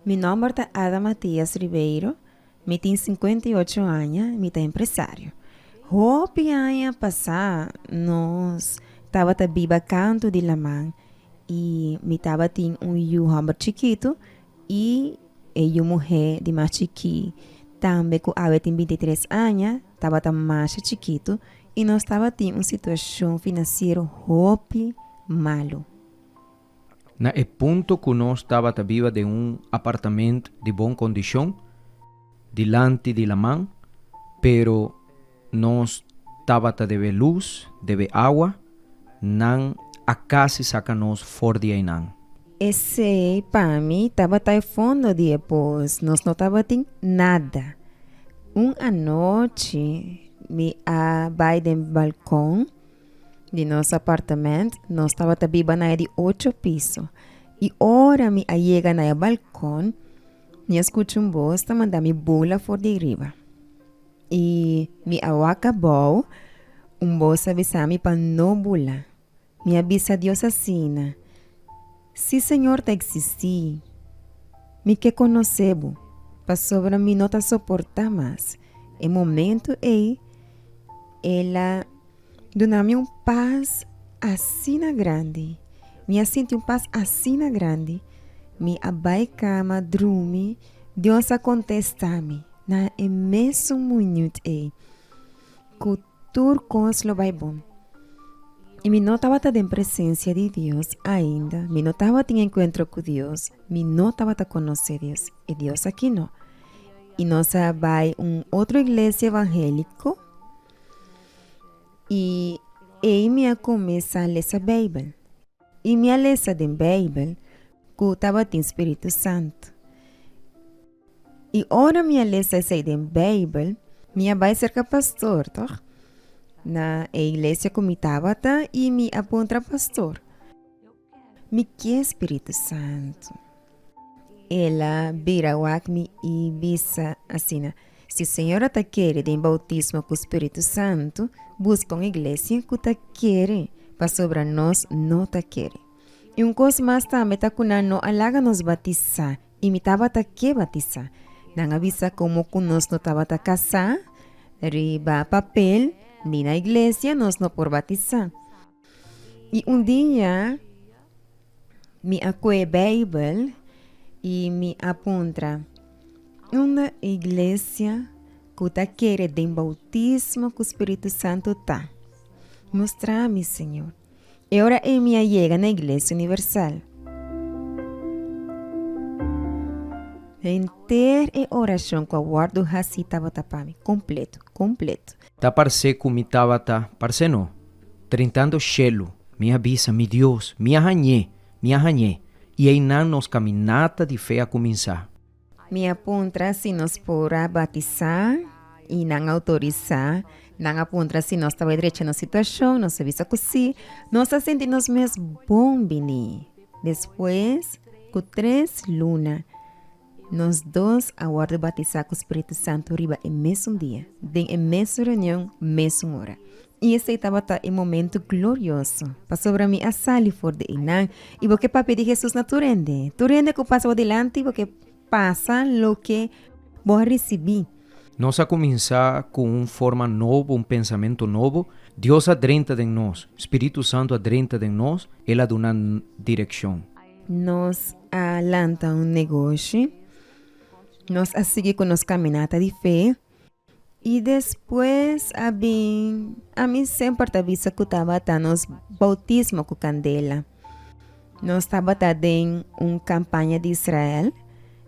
Mi nòmber ta Ada Matias Ribeiro, mi tin 58 aña, mi ta empresario. Hopi aña pasá nos tabata biba kantu di laman i mi tabatin un yu hòmber chikitu i e yu muhé di mas chikí tambe ku awe tin 23 aña tabata masha chikitu i nos tabatin un situashon finansiero hopi malu. Na e punto ku nos tabata biba den un apartament di bon kondishon, dilanti di laman, pero nos tabata debe lus, debe awa, nan a kasi saka nos for di einan. Esei pa mi tabata e fondo di e pos, nos no tabatin nada. Un anochi mi a bai den balkon di nos apartament, nos tabata biba na e di ocho piso. I ora mi a yega na e balkon, mi a skucha un bos ta manda mi bula for di riba. I mi a wak abou, un bos a bisa mi pa no bula. Mi a bisa Dios asina, Si Señor ta eksistí, mi ke konosé bo, pasobra mi no ta soportá mas. E momentu ei, el a duna mi un pas asina grandi. Mi a sinti un pas asina grandi. Mi a bai kama drumi, Dios a kontestá mi na e mesun minuut ei ku tur kos lo bai bon. I mi no tabata den presensia di Dios ainda, mi no tabatin enkuentro ku Dios, mi no tabata konosé Dios, e Dios aki no. I nos a bai un otro iglesia evangéliko i ei mi a kuminsá lesa Beibel. I mi a lesa den Beibel ku tabatin spiritu santu. I ora mi a lesa esei den Beibel, mi a bai serka pastor, tòg? Na e iglesia ku mi tabata i mi a puntra pastor, Mi ke spiritu santu? El a bira wak mi i bisa asina, Si señora ta kere den boutismo ku spiritu santu, buska un iglesia ku ta kere, pasobra nos no ta kere. I un kos mas tambe ta ku nan no a laga nos batisá i mi tabata ke batisá. Nan a bisa komo ku nos no tabata kasá riba papel ni na iglesia nos no por batisá. I un dia mi a kohe Beibel i mi a puntra, Unda e iglesia ku ta kere den boutismo ku spiritu santu ta? Mustra mi, Señor. E ora ei mi a yega na Iglesia Universal. Henter e orashon ku a wòrdu hasí tabata pa mi, kompleto, kompleto. Ta parse ku mi tabata, parse no, trintando shelu, mi a bisa, Mi Dios, mi a hañ'é, mi a hañ'é. I einan nos kaminata di fe a kuminsá. Mi a puntra si nos por a batisá i nan a outorisá. Nan a puntra si nos tabata drecha nos situashon, nos a bisa ku sí. Nos a sinti nos mes bon biní. Despues ku tres luna, nos dos a wòrdu batisá ku spiritu santu riba e mesun dia, den e mesun reunion, mesun ora. I esei tabata e momento glorioso, pasobra mi a sali for di einan i bo ke papia di Hesus na tur hende. Tur hende ku pasa bo dilanti bo ke pasa loke bo a risibí. Nos a kuminsá ku un forma nobo, un pensamentu nobo. Dios a drenta den nos, Spiritu Santu a drenta den nos, El a duna direkshon. Nos a lanta un negoshi, nos a sigui ku nos kaminata di fe. I despues a bin, ami semper ta bisa ku tabata nos boutismo ku kandela. Nos tabata den un kampaña di Israel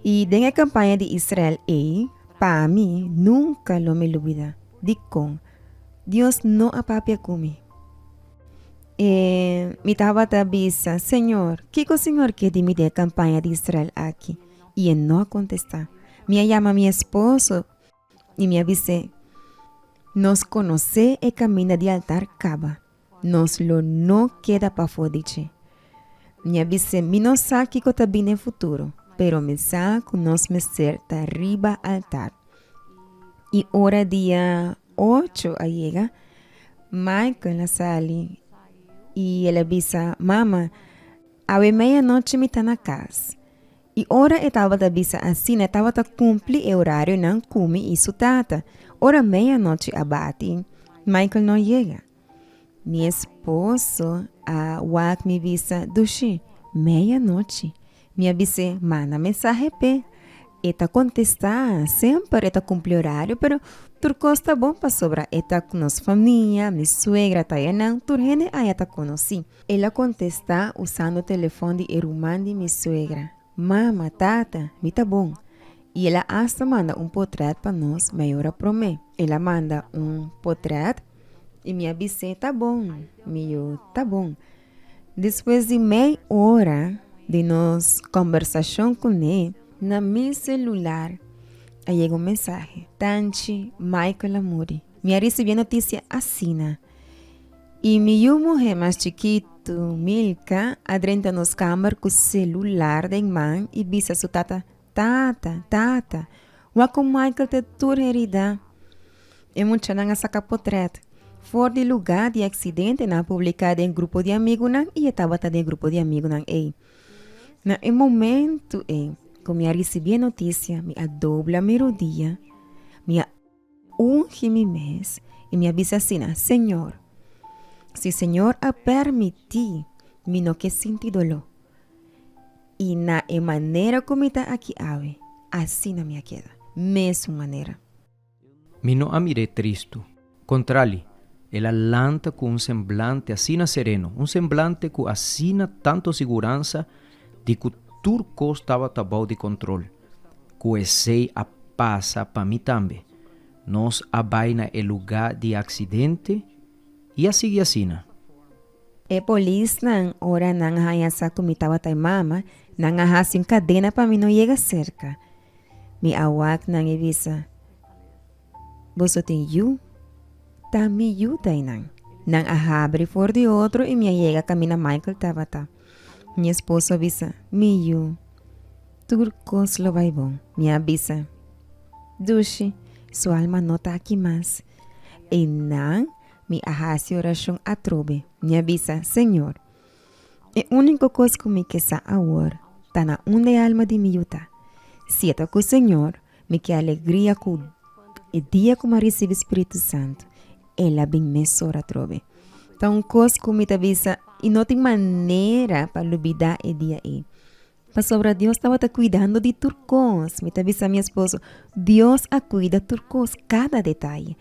i den e kampaña di Israel ei, pa mi nunka lo mi lubida dikon Dios no a papia ku mi. E mi tabata bisa, Señor, kiko Señor ke di mi den e kampaña di Israel aki? I e no a kontestá. Mi a yama mi esposo i mi a bis'é, Nos konosé e kaminda di altar kaba. Nos lo no keda pafó di dje. Mi a bis'é, Mi no sa kiko ta bini den futuro, pero mi sa ku nos mester ta riba altar. I ora dia ocho a yega, Michael a sali i el a bisa, Mama, awe meianochi mi ta na kas. I ora e tabata bisa asina e tabata kumpli e orarionan ku mi i su tata. Ora meianochi a bati, Michael no yega. Mi esposo a wak mi bisa, Dushi, meianochi. Mi a bis'é, Manda mensahe p'e. E ta kontestá, semper e ta kumpli orario, pero tur kos ta bon pasobra e ta ku nos famia, mi suegra ta ayanan, tur hende aya ta konosí. El a kontestá usando telefòn di e ruman di mi suegra, Mama, tata, mi ta bon. I el a asta manda un potrèt pa nos mei ora promé. El a manda un potrèt i mi a bis'é, Ta bon, mi yu, ta bon. Despues di mei ora di nos kòmbersashon kuné, na mi selular a yega un mensahe, Tanchi Michael a muri. Mi a risibí e notisia asina. I mi yu muhé mas chikitu, Milka, a drenta nos kamber ku selular den man i bisa su tata, Tata, tata, wak ku Michael ta tur heridá. E muchanan a saka potrèt for di lugá di aksidente, nan a publiká den grupo di amigunan i e tabata den e grupo di amigunan ei. Na e momentu ei ku mi a risibí e notisia, mi a dobla mi rudia, mi a Ungi mi mes i mi a bisa asina, Señor, si Señor a permití, mi no ke sinti doló. I na e manera ku mi ta aki awe, asina mi a keda, mesun manera. Mi no a mir'é tristu. Kontrali, el a lanta ku un semblante asina sereno, un semblante ku asina tantu siguransa di ku tur kos tabata bou di kontrol. Ku esei a pasa pa mi tambe. Nos a bai na e lugá di aksidente i a sigui asina. E polisnan, ora nan a haña sa ku mi tabata e mama, nan a hasi un kadena pa mi no yega serka. Mi a wak nan i bisa, Boso tin yu? Ta mi yu ta einan. Nan a habri for di otro i mi a yega kaminda Michael tabata. Mi esposo a bisa, Mi yu, tur kos lo bai bon. Mi a bisa, Dushi, su alma no ta aki mas. Einan mi a hasi orashon atrobe. Mi a bisa, Señor, e úniko kos ku mi ke sa awor ta na unda e alma di mi yu ta. Si e ta ku Señor, mi ke alegria ku e dia ku mi a risibi Spiritu Santu, el a bin mesora atrobe. Ta un kos ku mi ta bisa i no tin manera pa lubidá e dia ei. Pasobra Dios tabata kuidando di tur kos. Mi ta bisa mi esposo, Dios a kuida tur kos, kada detaye.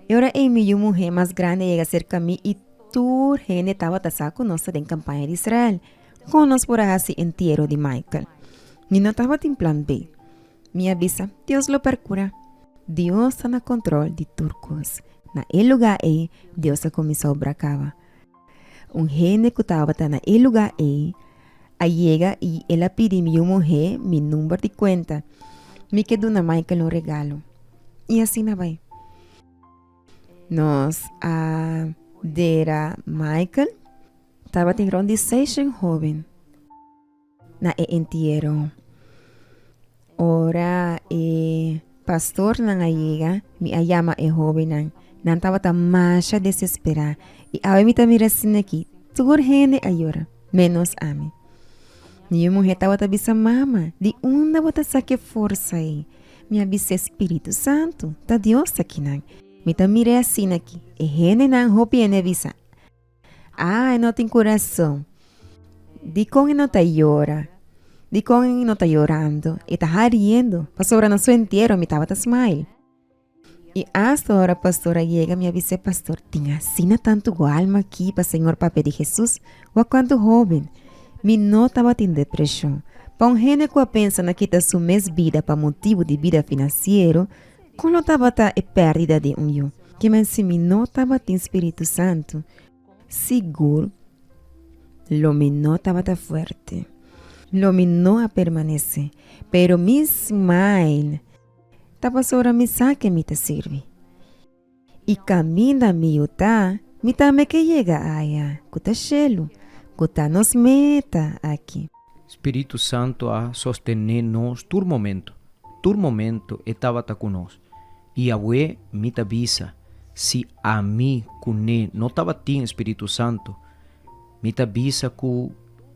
E ora ei mi yu muhé mas grandi a yega serka mi i tur hende tabata sa ku nos ta den kampaña di Israel. Kon nos por a hasi entiero di Michael? Mi no tabatin plan B. Mi a bisa, Dios lo percura. Dios ta na control di tur cos. Na e lugar ei, Dios a cuminsa obra caba. Un hende cu tabata na e lugar ei a yega y el a pidi mi yu muhe mi number di cuenta. Mi ke duna Michael un regalo. Y asina bai. Nos a dera Michael. Tabatin rond di seishen hoben. Na e entiero. Ora e pastornan a yega, mi a yama e hóbennan. Nan tabata masha desesperá. I awe mi ta mira asina aki, tur hende a yora, ménos ami. Mi yu muhé tabata bisa, Mama, di unda bo ta saka e forsa ei? Mi a bis'é, Spiritu Santu, ta Dios ta kinan. Mi ta mir'é asina aki. E hendenan hopi hende a bisa, Ah, e no tin kurason. Dikon e no ta yora? Dikon e no ta yorando? E ta hariendo. Pasobra na su entiero mi tabata smile. I asta ora pastor a yega mi a bisa e pastor, tin asina tantu alma aki pa Señor papia di Jesus. Wak kuantu hoben. Mi no tabatin depreshon. Pa un hende ku a pensa na kita su mes bida pa motibu di bida finansiero, Kon lo tabata e pèrdida di un yu? Kimen si mi no tabatin Spiritu Santu, sigur lo mi no tabata fuerte, lo mi no a permanesé. Pero mi smile ta pasobra mi sa ke mi ta sirbi. I kaminda mi yu ta, mi tambe ke yega aya, ku ta shelu, ku ta nos meta aki. Spiritu Santu a sostené nos tur momento. Tur momento e tabata ku nos. I awe mi ta bisa, si ami ku ne no tabatin Spiritu Santu, mi ta bisa ku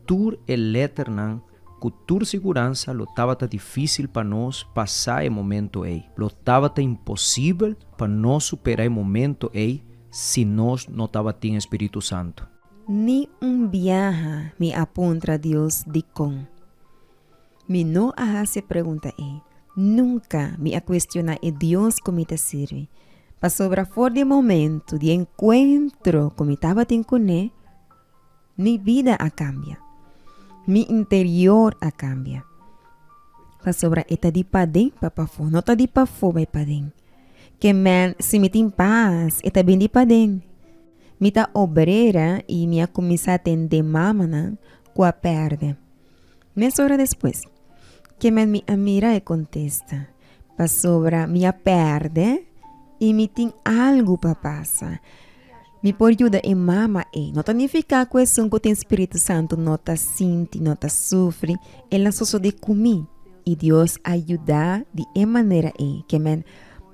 tur e letternan ku. ku tur siguransa lo tabata difísil pa nos pasa e momento ei. Lo tabata imposibel pa nos superá e momento ei si nos no tabatin e spiritu santu. Ni un biaha mi a puntra Dios dikon. Mi no a hasi e pregunta ei. Nunka mi a kuestioná e Dios ku mi ta sirbi, pasobra for di e momentu di e enkuentro ku mi tabatin kuné, Mi bida a kambia. Mi interior a kambia. Pasobra e ta di paden pa pafó, no ta di pafó bai paden. Ke men, si mi tin pas, e ta bin di paden. Mi ta obrera i mi a kuminsá atendé mamanan ku a pèrdè. Mes ora despues, ke men mi a mira e kontesta, pasobra mi a pèrdè i mi tin algu pa pasa. Mi por yuda e mama ei. No ta nifiká ku esun ku tin spiritu santu no ta sinti, no ta sufri, el a sosodé ku mi i Dios a yuda di e manera ei. Ke men,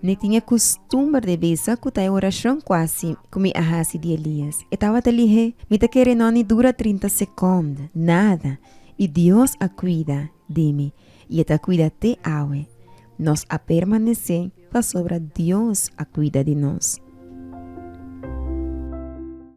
mi tin e kustumber di bisa ku ta e orashon ku hasi ku mi a hasi di Elias. E tabata lihé, mi ta kere no ni dura trinta sekònd, nada. I Dios a kuida di mi i e ta kuida te awe. Nos a permanesé pasobra Dios a kuida di nos.